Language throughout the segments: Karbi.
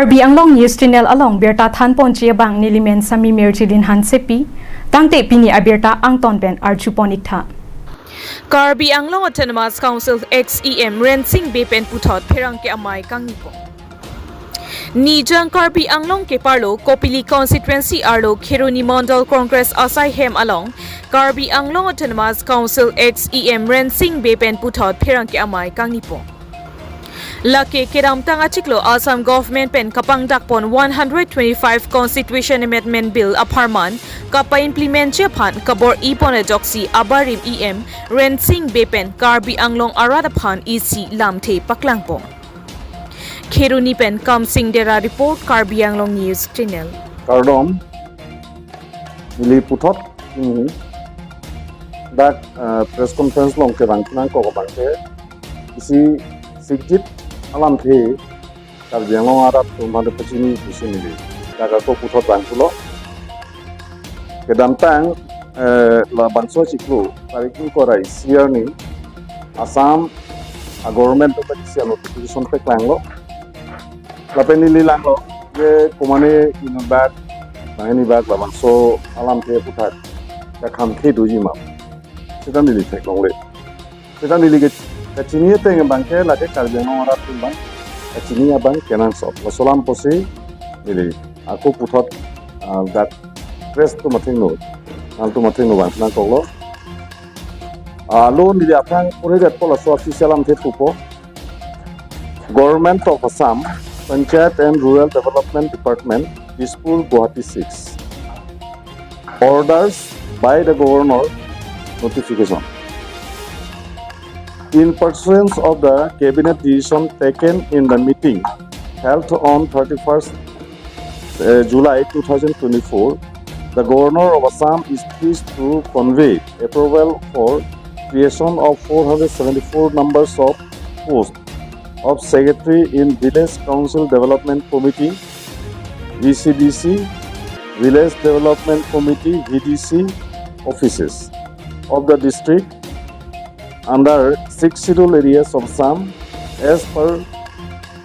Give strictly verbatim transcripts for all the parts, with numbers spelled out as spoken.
Karbi Anglong News Channel along birta thanponji abang nelimen Sami Merjilin Hansepi, tangte pini abirta angton pen arjupon iktha. Karbi Anglong Autonomous Council ex E M Rensing Bey pen puthot pherangke amei kangnipon. Nijang Karbi Anglong keparlo Kopili constituency arlo Kheroni Mondol Congress asaihem along Karbi Anglong Autonomous Council ex E M Rensing Bey pen puthot pherangke amei kangnipon. Lake kedamtang achiklo Assam government pen kapangdakpon one hundred twenty-five Constitution Amendment Bill apharman kapa-implement ji aphan kabor-ipon ajoksi abarim E M Rensing Bey pen Karbi Anglong arat aphan isi lamthe paklangpon. Kheroni pen Kamsing Dera report, Karbi Anglong News Channel. Kardom, neli puthot, hmm, dak, eh, press conference along kevang nangkok abangke isi sikjit alamthe Karbi Anglong arat atum aphan pachini pusi neli dak ako puthot vangthulo. Kedamtang, eh, labangso achiklo tarik ingkoi ra isi arni Assam a-government atum pen isi notification paklanglo. Lapen neli langlo, je komatne inutbak, banghini bak labangso alamthe aphuthak kakham khe doji ma, seta neli theklongle. Seta neli ke kachini ateng abangke lake Karbi Anglong arat atum abang kachini abang kenangsot. Laso alam pusi neli ako puthot, ah, dak press atum athengno, nangtum athengno vang nangkoklo. Ah, lo neli aphrang poridet po laso official alamthe thupo. Government of Assam, Panchayat and Rural Development Department, Dispur, Guwahati six. Orders by the Governor, notification. In pursuance of the Cabinet decision taken in the meeting held on thirty-first, uh, July two thousand twenty-four, the Governor of Assam is pleased to convey approval for creation of four hundred seventy-four numbers of posts of Secretary in Village Council Development Committee, V C D C, Village Development Committee, V D C offices of the district under six schedule areas of Assam as per,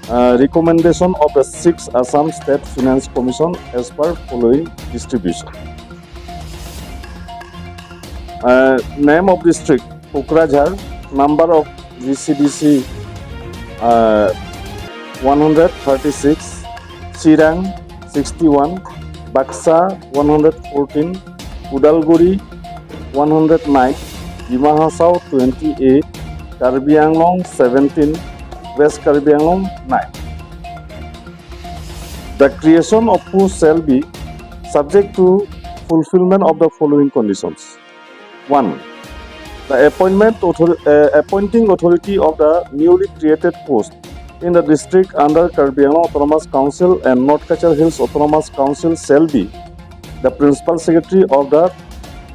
uh, recommendation of the six Assam State Finance Commission as per following distribution. Uh, name of district, Kokrajhar. Number of V C D C, uh, one hundred thirty-six, Chirang, sixty-one, Baksa, one hundred fourteen, Udalguri, one hundred nine, Dima Hasao, twenty-eight, Karbi Anglong, seventeen, West Karbi Anglong, nine. The creation of post shall be subject to fulfillment of the following conditions. One, the appointment author-, uh, appointing authority of the newly created post in the district under Karbi Anglong Autonomous Council and North Cachar Hills Autonomous Council shall be the principal secretary of the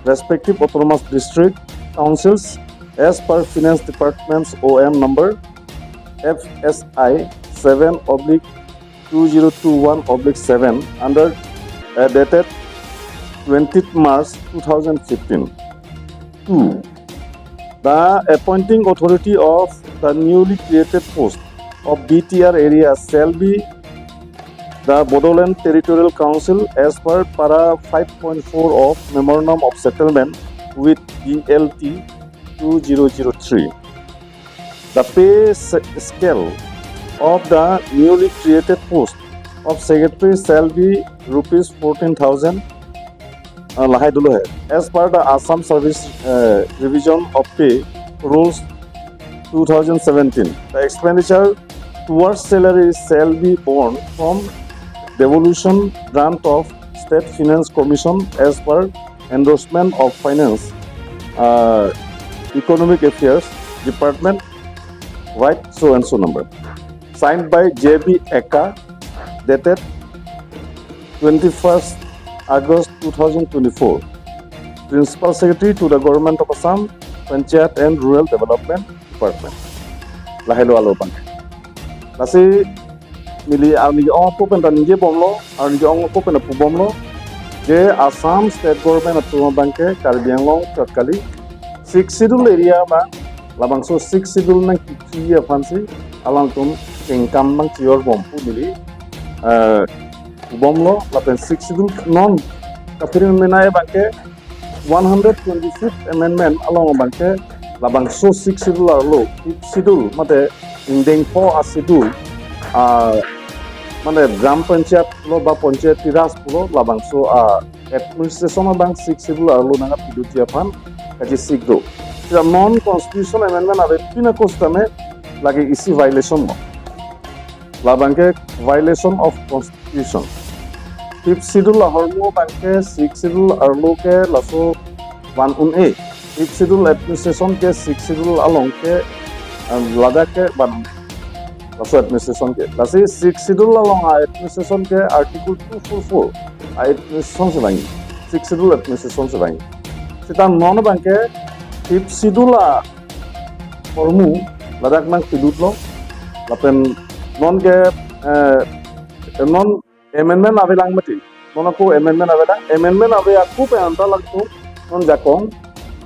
respective autonomous district councils as per Finance Department's O M number F S I seven oblique two zero two one oblique seven under, uh, dated twentieth March two thousand fifteen. Two, the appointing authority of the newly created post of B T R area shall be the Bodoland Territorial Council as per para five point four of Memorandum of Settlement with D L T two zero zero three. The pay s-, scale of the newly created post of secretary shall be rupees fourteen thousand, uh, lahai dolo hai, as per the Assam Service, uh, Revision of Pay Rules two thousand seventeen. The expenditure towards salary shall be borne from devolution grant of State Finance Commission as per endorsement of Finance, uh, Economic Affairs Department, right so and so number. Signed by J B Eka, dated twenty-first August two thousand twenty-four. Principal Secretary to the Government of Assam, Panchayat and Rural Development Department. Lahelo alo abang. Lasi neli arni ong apo pen ta ningjebomlo, arni ong apo pen ta pubomlo, je Assam State Government atum abangke Karbi Anglong chot kali, Sixth Schedule area abang, labangso Sixth Schedule nangkikri aphansi alangtum kengkam nangchior bom pu neli eh, bomlo, lapen Sixth Schedule non kaphere menei abangke one hundred twenty-fifth Amendment along abangke labangso Sixth Schedule arlo, Fifth Schedule mate ingdeng pho a-schedule, ah, mane Gram Panchayat pulo ba Panchayati Raj pulo, labangso a-administration abang Sixth Schedule arlo nangkapilutji aphan kachesik do. Seta non constitution amendment avepin ako setame lake isi violation lo. Labangke violation of constitution. Fifth Schedule ahormu abangke Sixth Schedule arlo ke laso van un-e. Fifth Schedule administration ke Sixth Schedule along ke, em, ladak ke van laso administration ke. Lasi Sixth Schedule along a-administration ke Article two four four a-administration si vangji. Sixth Schedule administration si vangji. Seta non abangke Fifth Schedule ahormu ladak nangpilutlo. Lapen non ke, eh, non amendment avelang mati. Non ako amendment avelang. Amendment ave ako pen anta laso non jakong,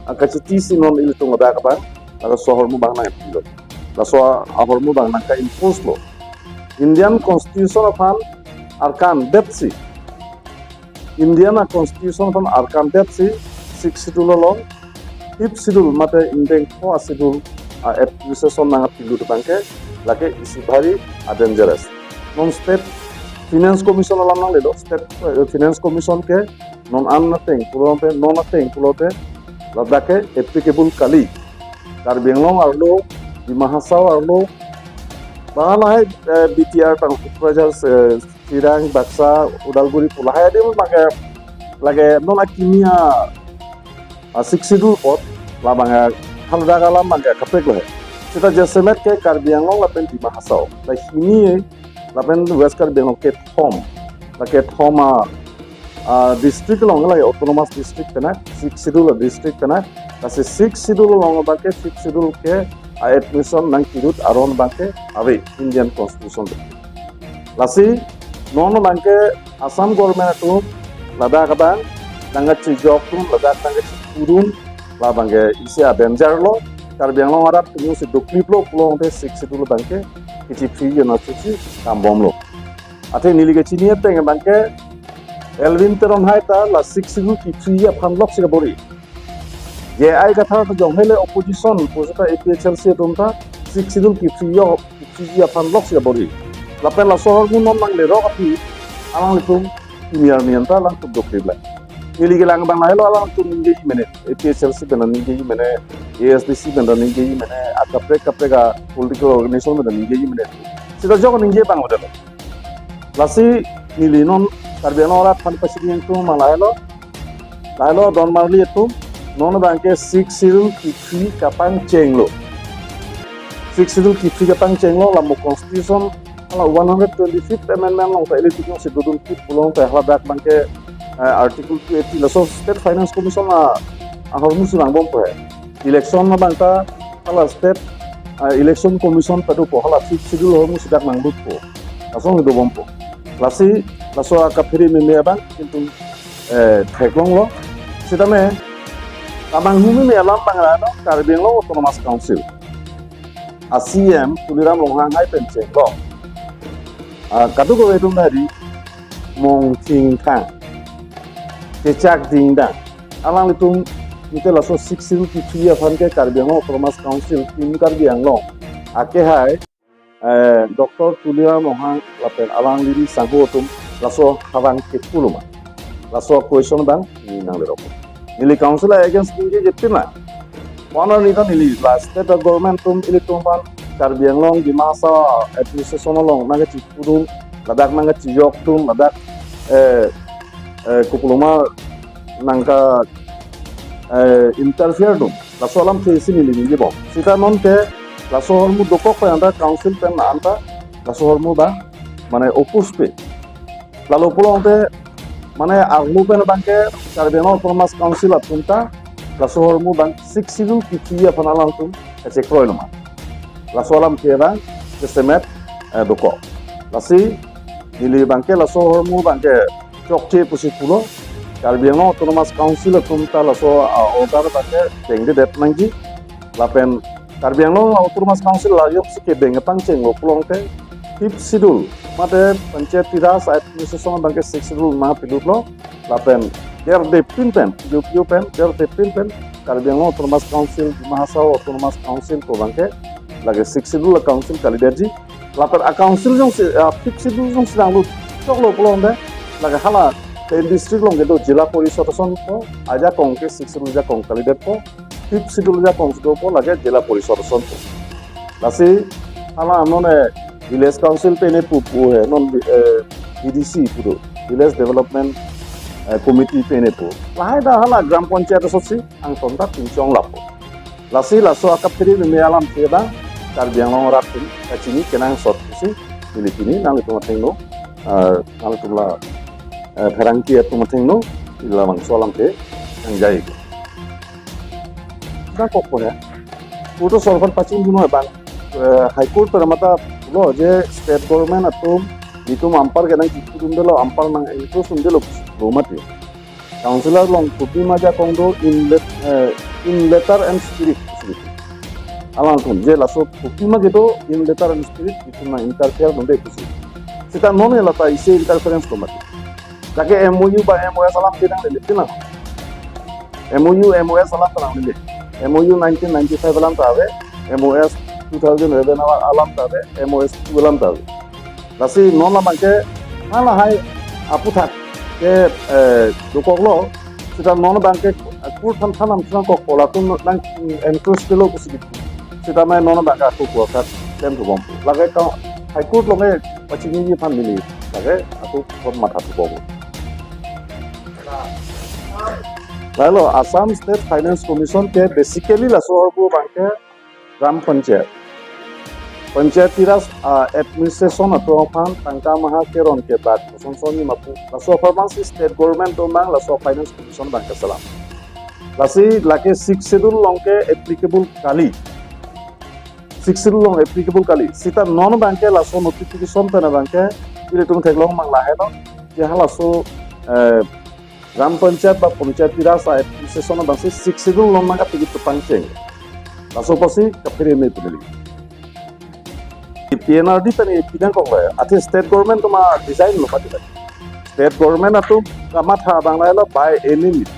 ah, kachiti si non ilitum ladak abang, laso ahormu abang nangpilo. Laso ahormu abang nangka-enforce lo. Indian Constitution aphan arkan detsi, Indian a-Constitution aphan arkan detsi, Sixth Schedule along Fifth Schedule mate ingdeng pho a-schedule a-administration nangpilut abangke lake isi bhari a-dangerous. Non State Finance Commission alam nanglelo, State, eh, Finance Commission ke non an ateng pulote, non ateng pulote ladak ke applicable kali. Karbi Anglong arlo, Dima Hasao arlo, bang lahai, eh, B T R tang Kokrajhar, eh, Chirang, Baksa, Udalguri pu lahai adim abangke lake non akimi a, a-Sixth Schedule apot labang a haladak alam abangke kaprek lo he. Seta jasemet ke Karbi Anglong lapen Dima Hasao, lahai hini lapen West Karbi Anglong kethom, la kethom a, a-district along lake autonomous district pen a, Sixth Schedule a-district pen a. Lasi Sixth Schedule along abangke Fifth Schedule ke a-administration nangpilut aron abangke ave Indian Constitution. Lasi non abangke Assam government atum ladak abang nangkachejok dun, ladak nangkachipudun, labangke isi a-danger lo. Karbi Anglong arat atum si duklip lo pulote Sixth Schedule abangke kachiphi jona chuchi kambom lo. Athe neli kachini ateng abangke Elwin Teron hai ta la Sixth Schedule kiphi aphan lok si kabor-i. J I Kathar ta jong hele opposition pu seta A P H L C atum ta Sixth Schedule kiphi, kiphi aphan lok si kabor-i. Lapen laso ahormu non nanglerok aphi alanglitum kimi arni anta alangtum duklip lang. Neli kelang abang lahelo, alangtum ningjeji mene, A P H L C pen ningjeji mene, A S D C pen ningjeji mene, akaprek kaprek a-political organization pen ningjeji mene. Seta jok ningje abang udah lo. Lasi neli non Karbi Anglong arat aphan pachini ingtung abang lahelo. Lahelo don marli atum, non abangke Sixth Schedule kiphi kapangcheng lo. Sixth Schedule kiphi kapangcheng lo, la mo Constitution hala one hundred twenty-fifth Amendment along ta ilitum si dodun kit pulote haladak abangke, eh, Article two eighty, laso State Finance Commission a, ahormu si vangbompo he. Election abang ta hala State, eh, Election Commission padopo, hala Fifth Schedule ahormu si dak nanglutpo. Lason dobompo. Lasi laso akaphere meme abang kintu, eh, theklonglo. Sitame kamanghumi me alam abang lahelo, Karbi Anglong Autonomous Council a-C E M Tuliram Ronghang hai pen chenglo. Ah, kadokave atum ta ri mong thingthang, chechak dingdang. Alanglitum mite laso Sixth Schedule kiphi aphan ke Karbi Anglong Autonomous Council, Team Karbi Anglong akehai, eh, Doctor Tuliram Ronghang lapen alangli ri sangho atum laso habang kepu lo ma? Laso question abang neli nanglerok. Neli council against ningjeje pin lang. Wana neli ta neli la state government atum ilitum aphan Karbi Anglong Dima Hasao administration along nangkachipudun, ladak nangkachejok dun, ladak, eh, eh, kopi loma nangka, eh, interfere dun. Laso alamthe si neli ningjebom. Seta non ke laso ahormu dokok pen anta council pen anta laso ahormu abang mane oppose pe. Lalo pulote mane arlo pen abangke Karbi Anglong Autonomous Council atum ta laso ahormu abang Sixth Schedule kiphi aphan alangtum kachekroi lo ma? Laso alamthe abang jasemet, eh, dokok. Lasi neli abangke laso ahormu abangke chokche pusi pulo. Karbi Anglong Autonomous Council atum ta laso, ah, order abangke chengdedet nangji. Lapen Karbi Anglong Autonomous Council la joksi kedeng pangchenglo pulote Fifth Schedule, mate Panchayati Raj Administration abangke Sixth Schedule ma pilutlo, lapen derdepin pen, P D P pen, derdepin pen, Karbi Anglong Autonomous Council, Dima Hasao Autonomous Council pu abangke, lake Sixth Schedule a council kalidetji, lapen a council jongsi, a Fifth Schedule jongsi nanglut choklo pulo tangte, lake hala ten district along kedo Zilla Parishad asonpo, ajakong ke Sixth Schedule ajakong kalidetpo, Fifth Schedule ajakong si dopo lake Zilla Parishad asonpo. Lasi hala non, eh, Village Council pen epu pu he, non, eh, V D C pu do, Village Development, eh, Committee pen epu. Lahai ta hala Gram Panchayat asonsi angton ta pinchong lapo. Lasi laso akaphere meme alamthe ta Karbi Anglong arat pen kachini kenangsot pusi neli pini nanglitum athengno, eh, nanglitum la, eh, pherangke atum athengno, ila bangso alamthe nangjai. Dak kok ko he. Putu sorkar pachung juno bang, eh, High Court pen mata lo je state government atum itum ampar kenang kikudun delo, ampar nang enforce un delo lo mati. Councillor along kopi ma ajakong do in let-, eh, in letter and spirit. Alangtum je laso kopi ma kedo in letter and spirit itum nang interfere un-e pusi. Seta non lata isi interference lo mati. Lake M O U ba M O S alam kedang lele pinang. M O U, M O S alam ta nanglele. M O U nineteen ninety-five alam ta ave, M O S two thousand eleven alam, alam ta ave, M O S two alam ta ave. Lasi non abangke halahai aputhak ke, eh, dokoklo, seta non abangke court aphan than nangthan kokpo, latum nang enforce kelo pusi. Seta mai non abangke ako kuakat klem thubom. Lake ka High Court along ke pachini ji aphan neli lake ako kon matha thubom. Lahelo, Assam State Finance Commission ke basically laso ahormu abangke Gram Panchayat, Panchayati Raj, ah, administration atum aphan tangka maha keron kebak kosonson ni ma pu, laso apharman si state government atum abang laso Finance Commission abangke selam. Lasi lake Sixth Schedule along ke applicable kali. Sixth Schedule along applicable kali. Seta non abangke laso notification pen abangke ilitum theklong mang lahelo, je halaso, eh, Gram Panchayat ba Panchayati Raj administration abangsi Sixth Schedule along nangkapikit tupang cheng. Laso apotsi kaphere meme pu neli. P N R D pen ipidang kok le, athe state government atum a-design lo mati. State government atum kamatha abang lahelo by any means.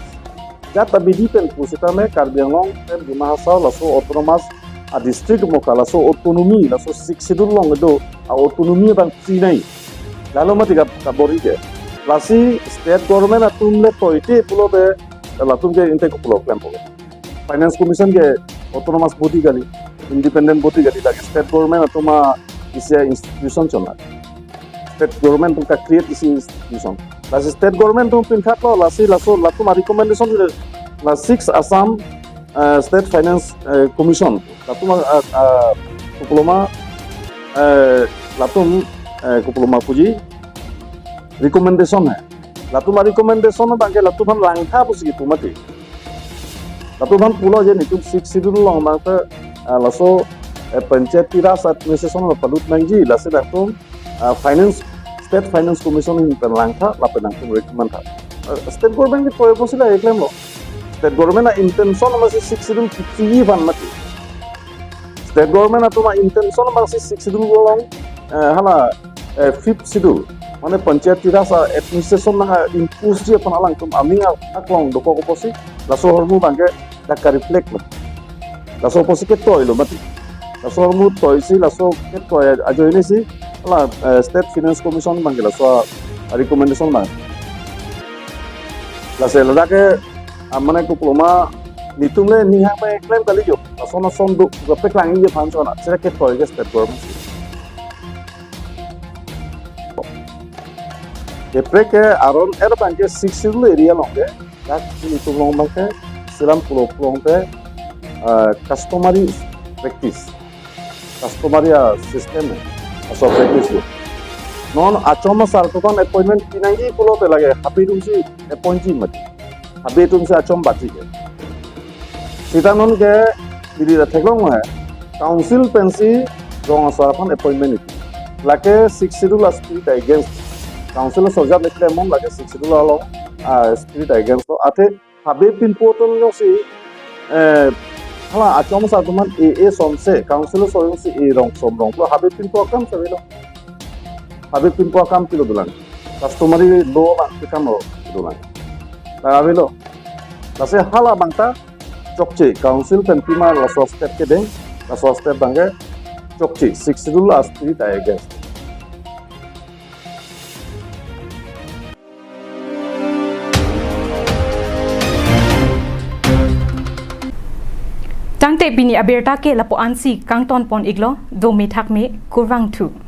Jat abidi pen pusitame Karbi Anglong pen Dima Hasao laso autonomous a-district moka laso autonomy, laso Sixth Schedule along kedo a-autonomy abang chinei. Lahelo mati ka, kabor-i ke. Lasi state government atum le toite pulote latum ke inte kopilo klempo. Finance Commission ke autonomous body kali, independent body kali, lake state government atum a-isi a-institution chona. State government atum ka-create isi institution. Lasi state government atum pinkhatlo, lasi laso latum a-recommendation le la six Assam, eh, State Finance, eh, Commission. Latum a, a, a, kopiloma, eh, latum, eh, kopiloma puji recommendation hai. Latum a-recommendation abangke latum aphan langtha pusi kipu mati. Latum aphan pulo je netum Sixth Schedule along abangke, ah, laso, eh, Panchayati Raj administration along palut nangji, lasi latum, ah, Finance, State Finance Commission ahin pen langtha, lapen nangtum recommend tha. Ah, state government ke toy pusi la eklem lo. State government a-intention masi Sixth Schedule kichi aphan mati. State government atum a-intention masi Sixth Schedule along, eh, hala, eh, Fifth Schedule, mane Panchayati Raj administration nang impose-ji aphan alangtum aning aklong dokok apotsi laso ahormu abangke dak ka-reflect lo. Laso apotsi ketoi lo mati. Laso ahormu toisi, laso ketoi ajoine si hala, eh, State Finance Commission abangke laso a-recommendation abang. Lasi ladak ke, ah, mane kopiloma netum le ninghang pen klem kali jo. Lason ason do, kapeklangji aphan chona, seta ketoi ke state government. Kaprek ke aron er abangke Sixth Schedule area along ke, dak netum along abangke, selam pulo pulote, ah, customary practice. Customary a-system, laso practice lo. Non achom asar atum aphan appointment pinangji pulote lake habe atumsi appoint-ji mati. Habe atumsi achom batji ke. Seta non ke neli ta theklong hai. Council pensi rong asar aphan appointment nangji. Lake Sixth Schedule a-spirit against. Council asor ajat le klemon lake Sixth Schedule along a-spirit against lo. Athe habe pinpo atum jongsi, eh, hala achom asar atum aphan e, e somse, council asor jongsi e rong som rong pulo, habe pinpo akam si avelo. Habit pinpo akam pilo dolang. Customary law abang pikam lo dolang. Ta avelo. Lasi hala abang ta chokche council pen pima laso step kedeng, laso step abangke chokche Sixth Schedule a-spirit, I guess. Tangte pini abirta ke lapu-ansi kangton pon iklo, do methak me, kurvangthu.